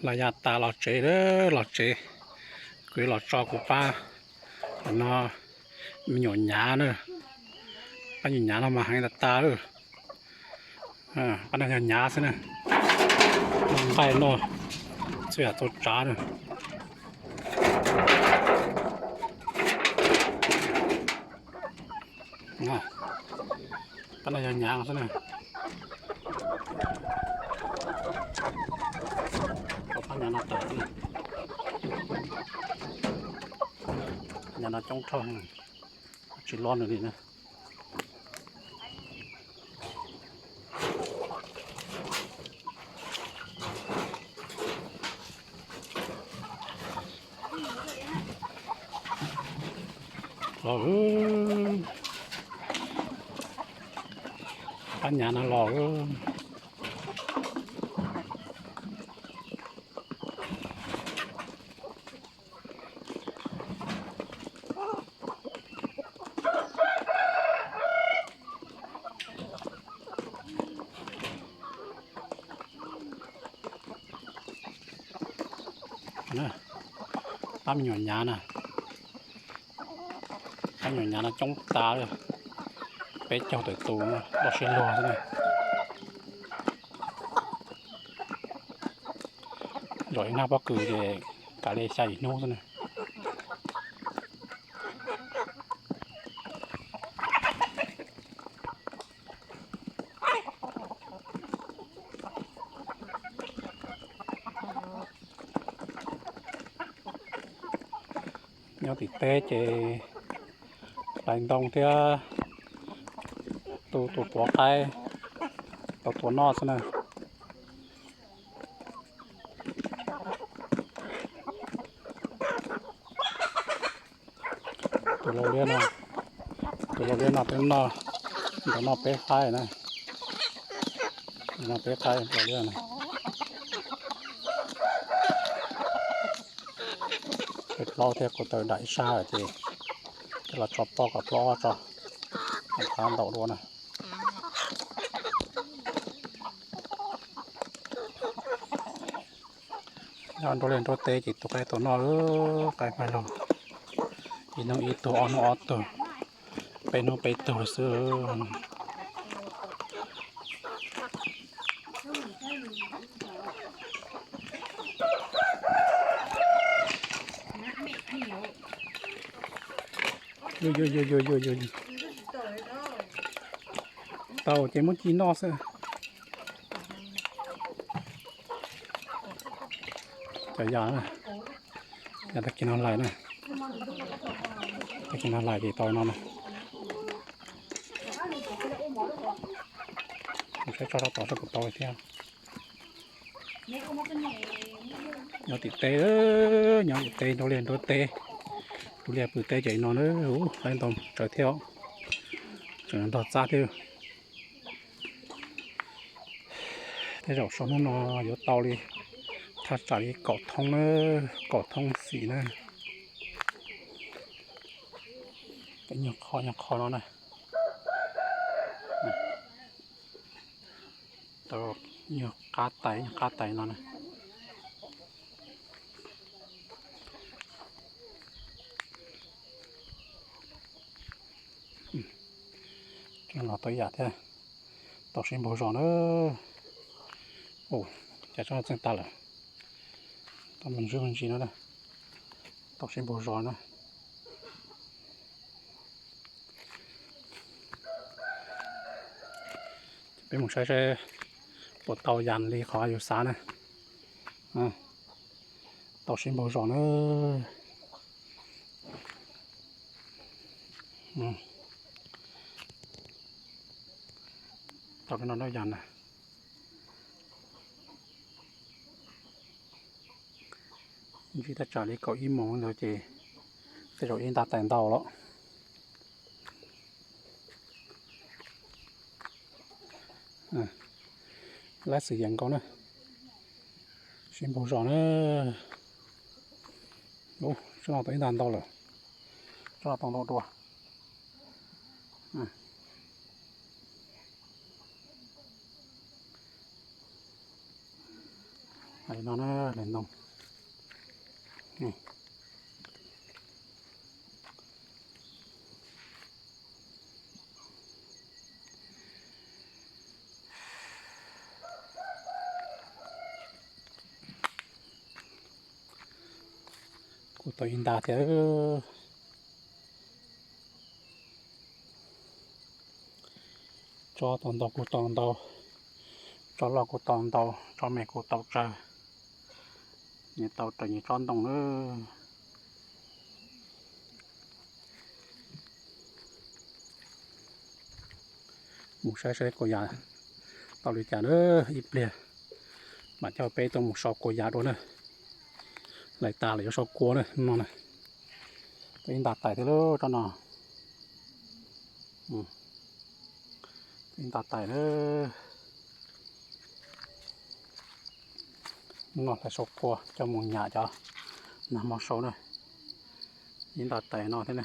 Los ya tas los tsev, los tsev. Kuv yuav los tso kuv pab no me nyuam nyav na. Pab nyuam nyav no mas heev tas tas lawm. Pab no yog nyav xwb na. Noj nqaij noj txhua yam txhua tsav na. Pab no yog nyav xwb na. Pab nyav no tawm, nyav no coob dhau, tsis loj nws li na. Los, pab nyav no los. Pab me nyuam nyav na, pab nyuam nyav no coob tas li, peb caug tawm tus, loj sib luag xwb na. Zom ib nag pob kws ces kav li xya yim hnub xwb na. Nyob tim teb ces hlais ntoo thiab tu tus tuav qaib tau tua noj xwb na. Tus lau liab no, tus lau liab no twb noj, nrog noj peb qaib na, noj peb qaib lau liab no. Peb plaub thiab kuv taws dam ib sab ces coj los tso poj kom plaub tso, qab ntaus dua na. Nyob nruab liaj nruab teb ces tus qaib tus noj, qaib pawg lug, ib hnub ib tug, ob hnub ob tug, peb hnub peb tug xwb. Tau ces muab ci noj xwb. Cov yas, yas tag kis no lais na, tag kis no lais ces tau no na. Saib tso rau tod saib puas tau thiab. Nyob tim teb, nyob tim teb nruab liaj nruab teb, nruab liaj pw teb ces no na, qaib ntoo tsawv thiab, tseem nrog txab thiab. Tej zaum saum hnub no yuav tau li thaj tsam li kaum thoob na, kaum thoob xim na. Nyuag qho nyuag qho no na. Tau nyuag qab tais nyuag qab tais no na. Tseem los tau ib yam thiab, tau sib npaug zos na. Ua cas tseem txeej tag lawm, tau me ntsis me ntsis no na, tau sib npaug zos na. Peb mus saib saib puas tau yam li qhov yus xav na. Tau sib npaug zos na. Tau cov no dab yas na. Ntsib thaj tsam li kaum ib moos ntawd ces tej zaum ib nta tais ntau lawm. Lab xwm yees nkaus na, sib npaug zos na. Ub, tsob no tau ib nta ntau lawm, tsob no tau ntau dua. Li no na, ntoo. Kuj tau ib nta thiab. Tsob tau ntau kuj tau ntau, tsob loj kuj tau ntau, tsob me kuj tau tsawg. Nyias tau raws nyias tsob ntoo na. Mus saib saib kua yam tau li cas na, ib pliag mam coj peb tuaj mus sau kua yam dua na. Lawv tas lawm yuav sau kua na no na. Tau ib nta tais thiab lub tsob no. Ib nta tais na. Hnub no hlais sau kua coj mus nyam cov nag hmo sau na. Ib nta tais no thiab na.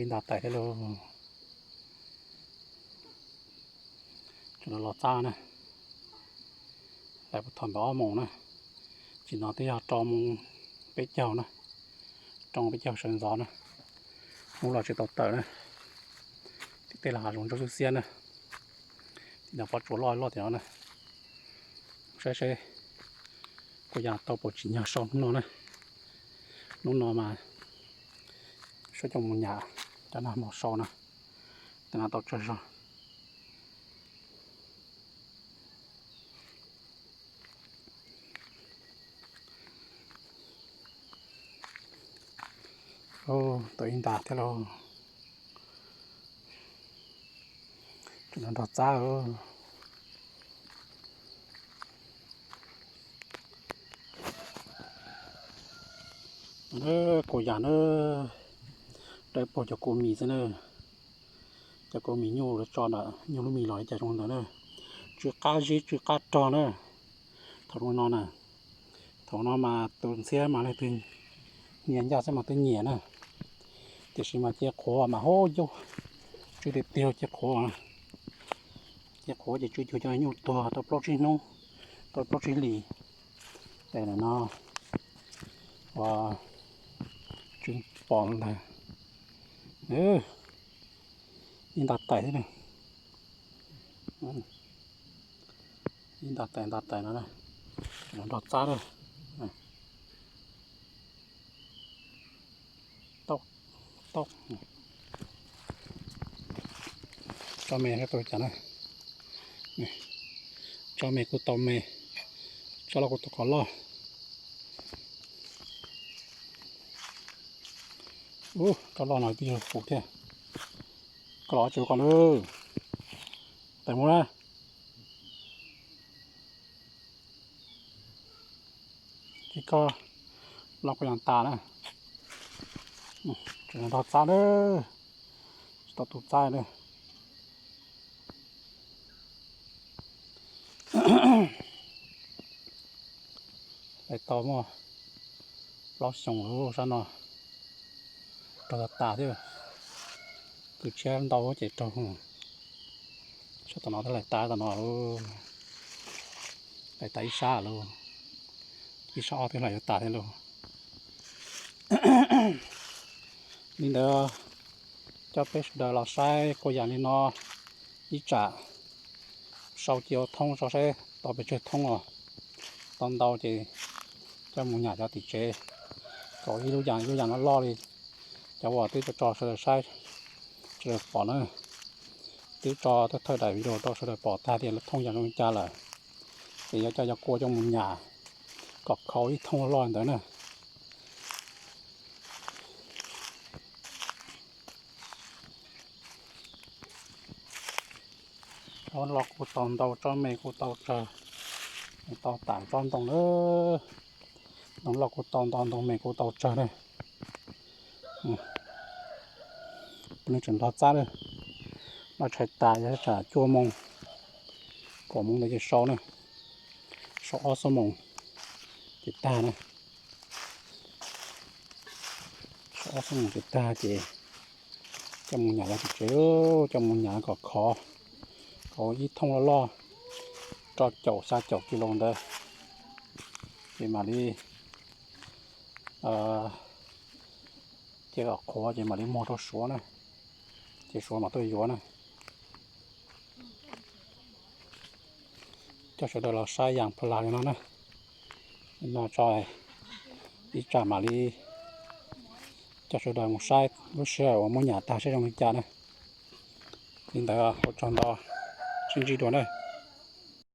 Ib nta tais thiab lauj. Tseem los txab na. Hlais puag thaum ntawm ob moos na. Tsis no twb yog rau moos peb caug na. Rau moos peb caug sawv ntxov na. Hnub los tsis tau tawm na. Tim tej los hav zoov ntsuab xwb xiab na. Tim no pob tsuas loj loj tim no na. Saib seb kuv yam tau puas tsim nyog sau hnub no na. Hnub no mas seb coj mus nyam cov nag hmo sau na. Tej no tau tsawg zog. Tau ib nta thiab lauj. Tseem nrog txab. Kua yam na, dawb paug cov kua mis xwb na. Cov kua mis nyuj lawv tso ntawm nyuj lub mis los li cas zoo ntawd na. Tsw qab zib tsw qab rog na. Thaum no na, thaum no mas tus ntxhiab mas leej twg nyiam ncaj xwb mas twb nyiam na. Tiam sis mas cia qhuav mas hub yub, tsw tiag tiag cia qhuav. Cia qhuav ces tsw cuag cov nyuj tuag tau plaub tsib hnub, tau plaub tsib hlis. Es nim no ua tsw pom ntag. Ib nta tais thiab na. Ib nta tais nta tais no na. Los nrog txab na. Tau, tau. Tsob me thiab tau cas na. Tsob me kuj tau me, tsob loj kuj tau qhov loj. Ub, tsob loj no twb yog kuv thiab. Koj los tsis ua koj lawm. Tais mus na. Ces koj los kuj yog tas na. Tseem nrog txab na. Tsis tau tus txab na. Hlais tau muaj plaub xyoos lub sab no. Raug tas thiab. Tus tshiab ntau ces raug. Sab tom no thiaj hlais tas tom no lauj. Hlais tas ib sab lauj. Ib sab ob twb hlais yuav tas thiab lauj. Li ntawd, coj peb sawv daws los saib kua yam li no ib tsam, sau cia ua thoob tso saib tau pes tsawg thoob os. Tau ntau ces coj mus nyam cov tim tsev, kom ib lub yam ib lub yam loj loj li cov uas twb tso tso sawv daws saib, sawv daws pom na. Twb tso thawj daim video rau sawv daws pom tag tias thoob yam zoo li cas lawm, ces yuav coj cov kua coj mus nyam kom khaus ib thoob loj ntawd na. Tsob loj kuj tau ntau, tsob me kuj tau tsawg, tau tas tsob ntoo na. Ntoo loj kuj tau ntau, ntoo me kuj tau tsawg na. Peb tseem nrog txab na. Noj tshais tas yog tsam cuaj moos, kaum moos ntawd ces sau na. Sau ob xuab moos ces tag na. Sau ob xuab moos ces tag ces coj mus nyam los tim tsev, coj mus nyam kom khov, Hauv ib thooj loj loj rau caum xya caum kis lus ntawd, ces mam li ces kom qhuav ces mam li muag rau Suav na, ces Suav mam tuaj yuav na. Coj sawv daws los saib Yang Pha La li no na. No tso, ib tsam mam li coj sawv daws mus saib lub sij hawm uas muab nyam tag seb zoo li cas na. Li ntawd ua tsaug ntau, sib ntsib dua na.